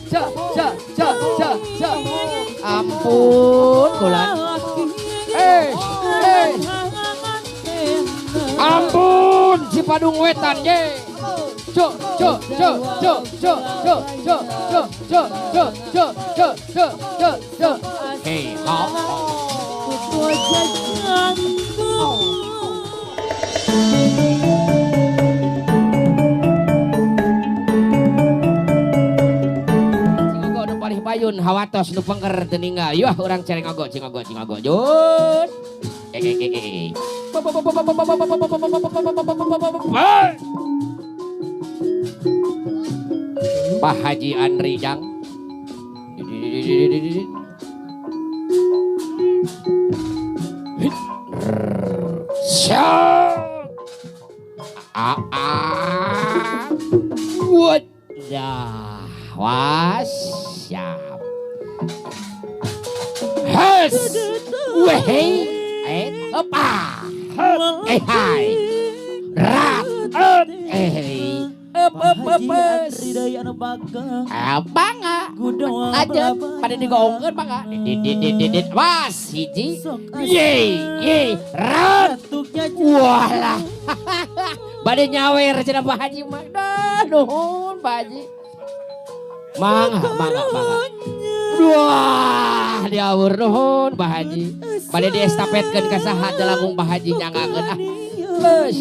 Sa sa sa sa sa. Ampun, kulan. Eh, eh. Ampun, Cipadung Wetan ye. Cuk, cuk, cuk, cuk, cuk, cuk, cuk, cuk, cuk, cuk, cuk, cuk, cuk, cuk, cuk. Hei, hop. Cingogo nu palih payun hawatos nu pengker teu ninggal. Yuh urang cerengogo cingogo cingogo jun. Eh eh eh eh. Pak Haji Andri Jang. Was siap. Hes. Wehei. Eh, apa? Eh, hai. Rat. Eh. Up up up. Bangga. Aja pada digoongkeun bangga. Didit was hiji. Ye ye rat. Walah. Bade nyawer cenah Pak Haji mah. Dah nuhun Pak Haji. Mangga mangga mangga. Wah, diawur nuhun Pak Haji. Bade diestafetkeun ka saha teu langkung Pak Haji nyanggakeun ah. Geus.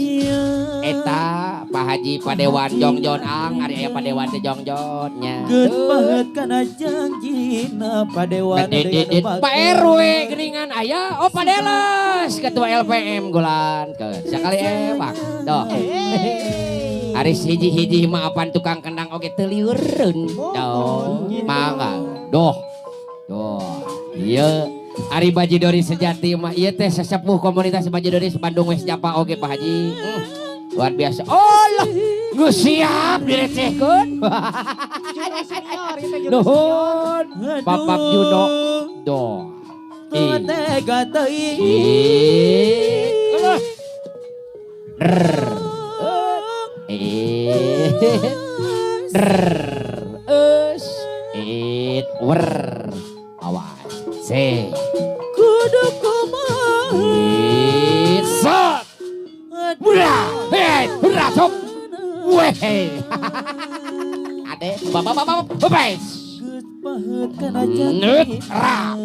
Eta Pak Haji Padewan Jongjon ang ari aya Padewan teh Jongjon nya. Geus paheut kana janjina Padewan Pak RW geuningan aya oh Padeles ketua LPM gulan keun sakali ewak doh. Ari hiji-hiji mah apan tukang kendang oge teu lieureun. Doh mangga doh. Doh ieu ari Bajidori sejati mah ieu teh sesepuh komunitas Bajidori Bandung West Java oge Pak Haji. Luar biasa. Oh lah, geus siap direcehkeun. Nuhun, Bapak Juno. Doh. Tega teuing. It wer. Awas. C. Kudu kumaha. Set. Hurra, hei, hurra, sok. Weh. Ade, bapak, bapak, bapak. Nut, ra,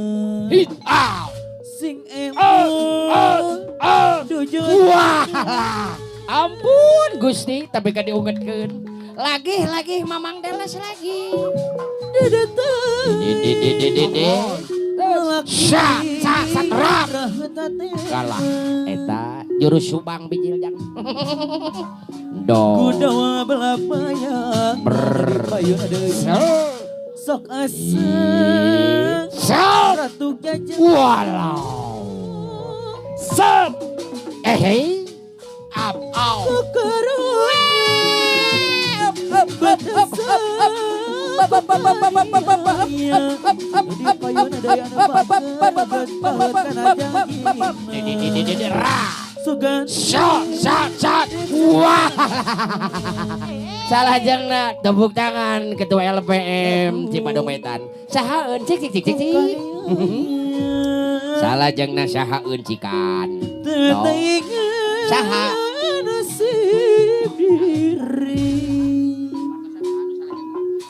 hit, out. Sing emut. Wah, ampun Gusti, tapi kan diungetkeun. Lagi, lagi, Mamang Deles lagi. Sa, sa, sa, rap. Kalah, eta jurus Subang bijil jang. Do. Kudawa belapaya. Sok asa. Sok. Walau. Set. Eh, up, out. Up, up, up, up, up. Wah, salah jengna tepuk tangan ketua LPM Cipadung Wetan. Sahaeun cik cik cik cik cik. Salah jengna sahaeun cikan. Saha.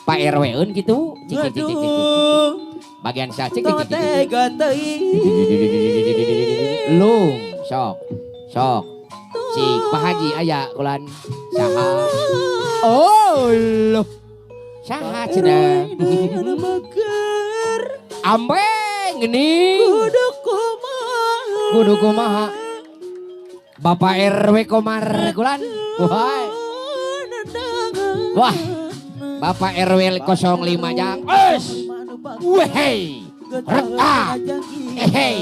Pak RW-eun gitu, cik cik cik cik. Bagian sa cik cik cik. Lung, sok. Sok. Cik Pak Haji aya kulan saha. Oh, loh. Saha cenah. Ambeng geuning. Kudu kumaha. Kudu kumaha. Bapak RW Komar kulan. Wah. Wah. Bapak RW 05 jang. Es. Wehey. Reta. Ehey.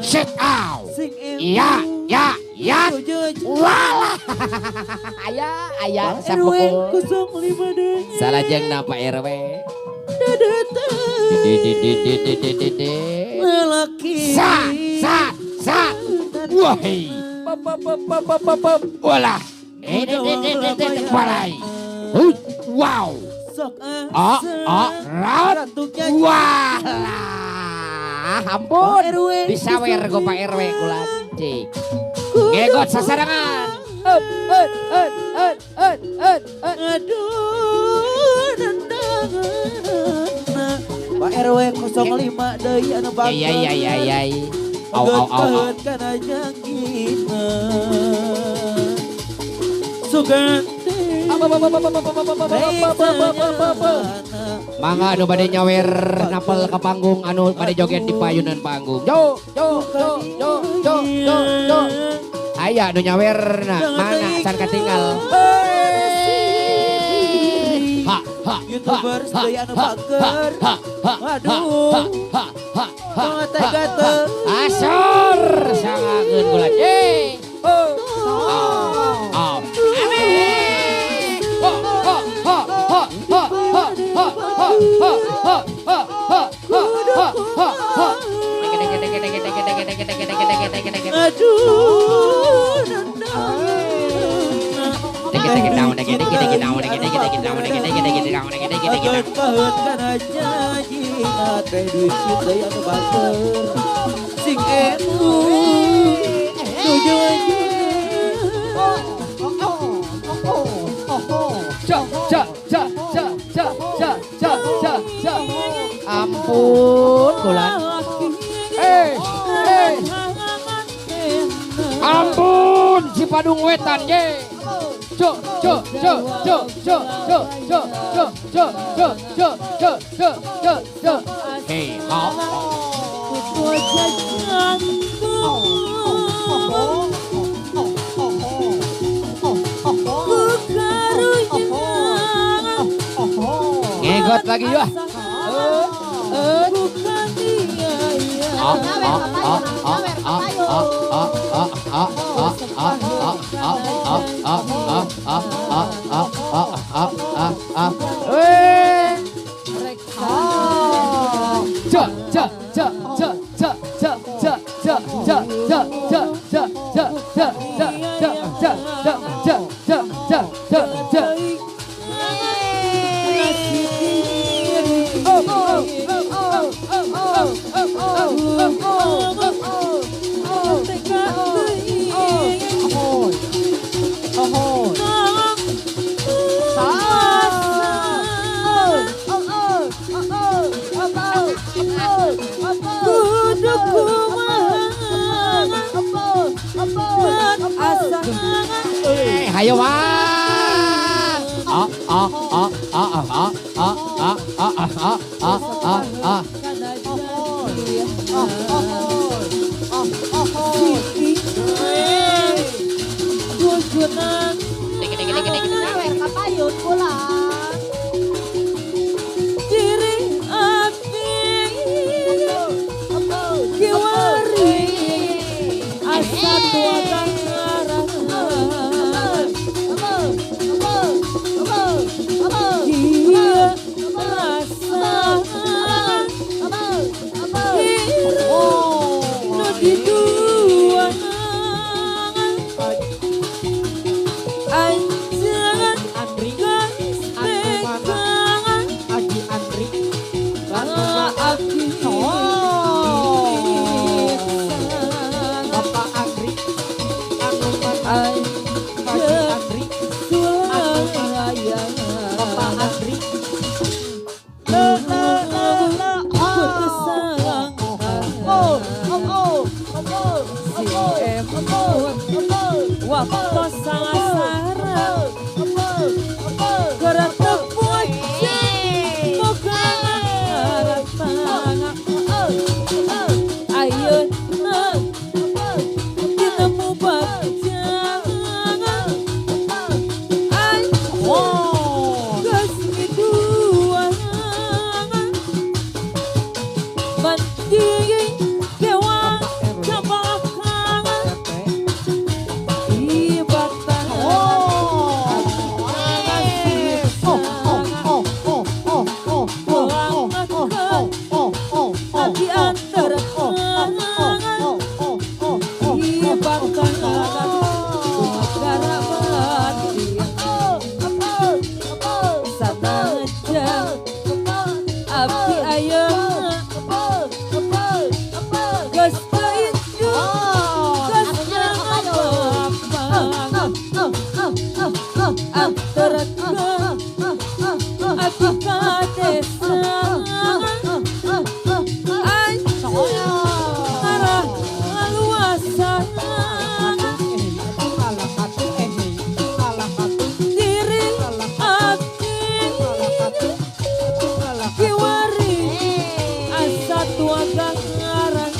Set out. Iya, ya, ya. Walah. Aya, aya sapukul. Salah jengna Pak RW. Sa, sa, sa. Wahey. Walah. Walai. Wow. A, a, Wah lah, ampun. Disawer go Pak RW kula cik. Ngegot sasarangan. Aduh nendangan. Pak RW 05 deui anu bagus. Iya iya iya iya. Au au au au. Kana jangjina. Sugante. Mangga anu bade nyawer napel ke panggung anu bade joget di payunan panggung. Jo jo jo jo jo jo jo. Aya anu nyawerna mana can katinggal. Ha ha YouTuber sedaya anu bager. Aduh. Ha ha ha. Asor sangakeun kula. Oh. Oh. Amin. Ho ho ho ho ho ho ho ho ho ho ho ho ho ho ho. Aduh. Ampun bulan. Ampun Cipadung Wetan ye. Cuk cuk cuk cuk cuk cuk cuk cuk cuk cuk cuk cuk cuk cuk cuk. Hei ha. Ngegot lagi ya. Hayo mah. Ah ah ah ah ah ah ah ah ah ah ah ah. Abdi ayeuna geus teu indung, geus ngabapang. Anterkeun abdi ka desa, anjeun ngarah ngaluasan diri abdi kiwari asa tua gangaran.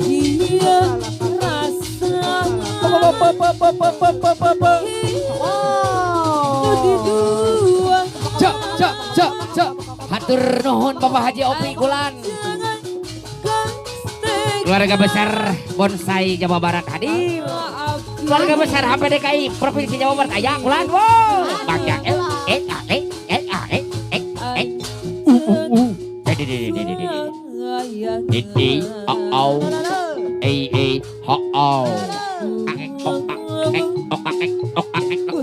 Iya rasa nu dua. Cok cok cok cok. Hatur nuhun, Bapak Haji Opi Gulan. Keluarga besar Bonsai Jawa Barat hadir. Keluarga besar HPDKI Provinsi Jawa Barat aya Gulan. Wow. Bagja L E A E E A E E E U U U D D D D D D D D D O O E E H O A E O A E O A E O A E O.